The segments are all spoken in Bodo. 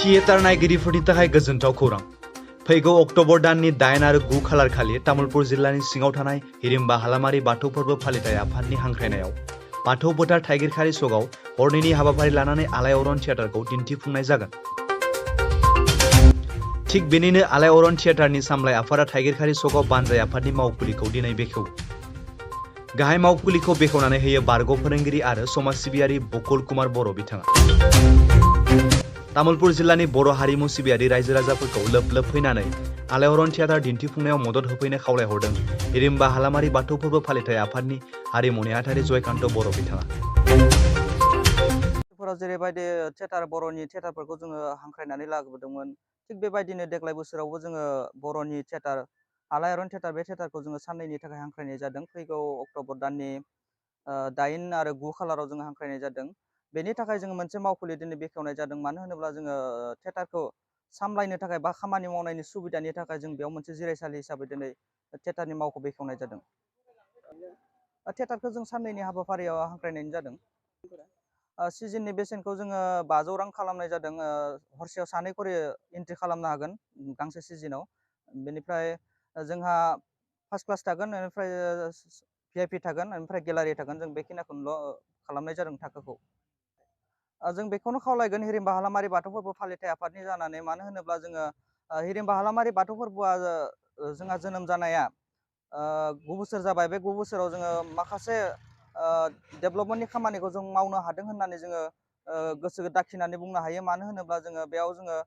थियेटार नायगिरिफोरनि थाखाय गोजोनथाव खौरां। फैगौ अक्ट'बर दाननि 8 आरो 9 खालार खालि तामुलपुर जिल्लानि सिङाव थानाय हिरिम्बा हालामारि बाथौ फोरबो फालिथाय आफादनि हांख्रायनायाव बाथौ फोथार थाइगिरखारि सकआव हरनैनि हाबाफारि लानानै आलायारन थियेटारखौ दिन्थिफुंनाय जागोन। थिग बेनिनो आलायारन थियेटारनि सामलाय आफादा थाइगिरखारि सकआव बानजाय आफादनि मावखुलिखौ दिनै बेखेवो। गाहाय मावखुलिखौ बेखेवनानै होयो बारग' फोरोंगिरि आरो समाज सिबियारि बकुल कुमार बर' बिथाङा। तामुलपुर जिल्लानि बर' हारिमु सिबियारि रायजो राजाफोरखौ लोब लोब फैनानै आलायारन थियेटार दिन्थिफुंनायाव मदद होफैनो खावलायहरदों हिरिम्बा हालामारि बाथौ फोरबो फालिथाय आफादनि हारिमुनि नेहाथारि जयकान्त बर' बिथाङा। जेरैबायदि थियेटार बर'नि थियेटारफोरखौ जोङो हांख्रायनानै लाबोदोंमोन, थिग बेबायदिनो देग्लाय बोसोरावबो जोङो बर'नि थियेटार आलायारन थियेटार बे थियेटारखौ जोङो साननैनि थाखाय हांख्रायनाय जादों। फैगौ अक्ट'बर दाननि 8 आरो 9 खालाराव जोङो हांख्रायनाय जादों। बेनि थाखाय जोङो मोनसे मावखुलि दिनै बेखेवनाय जादों। मानो होनोब्ला जोङो थियेटारखौ सामलायनो थाखाय बा खामानि मावनायनि सुबिदानि थाखाय जों बेयाव मोनसे जिरायसालि हिसाबै दिनै थियेटारनि मावखौ बेखेवनाय जादों। थियेटारखौ जों साननैनि हाबाफारियाव हांख्रायनाय जादों। सिजननि बेसेनखौ जोङो 500 रां खालामनाय जादों। हरसेयाव सानै खरि एन्ट्रि खालामनो हागोन गांसे सिजनाव। बेनिफ्राय जोंहा फार्स्ट क्लास थागोन, बेनिफ्राय भिआइपि थागोन, बेनिफ्राय गेलारि थागोन। जों बेखिनिखौल' खालामनाय जादों थाखोखौ। जों बेखौनो खावलायगोन हिरिम्बा हालामारि बाथौ फोरबो फालिथाय आफादनि जानानै। मानो होनोब्ला जोङो हिरिम्बा हालामारि बाथौ फोरबोआ जोंहा जोनोम जानाया 9 बोसोर जाबाय। बे 9 बोसोराव जोङो माखासे डेभेलपमेन्टनि खामानिखौ जों मावनो हादों होननानै जोङो गोसो दाखिनानै बुंनो हायो। मानो होनोब्ला जोङो बेयाव जोङो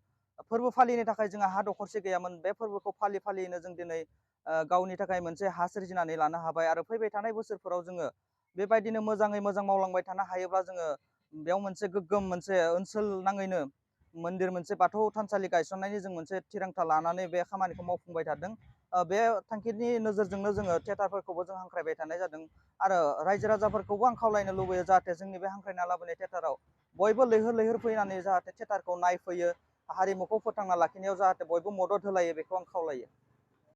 फोरबो फालिनो थाखाय जोंहा हा दखरसे गैयामोन। बे फोरबोखौ फालियैनो जों दिनै गावनि थाखाय मोनसे हा सोरजिनानै लानो हाबाय। आरो फैबाय थानाय बोसोरफोराव जोङो बेबायदिनो मोजाङै मोजां मावलांबाय थानो हायोब्ला जोङो बेयाव मोनसे गोग्गोम मोनसे ओनसोल नाङैनो मन्दिर, मोनसे बाथौ थानसालि गायसननायनि जों मोनसे थिरांथा लानानै बे खामानिखौ मावफुंबाय थादों। बे थांखिनि नोजोरजोंनो जोङो थियेटारफोरखौबो जों हांख्रायबाय थानाय जादों। आरो रायजो राजाफोरखौबो आं खावलायनो लुबैयो जाहाथे जोंनि बे हांख्रायना लाबोनाय थियेटाराव बयबो लैहोर लैहोर फैनानै जाहाथे थियेटारखौ नायफैयो, हारिमुखौ फोथांना लाखिनायाव जाहाथे बयबो मदद होलायो, बेखौ आं खावलायो।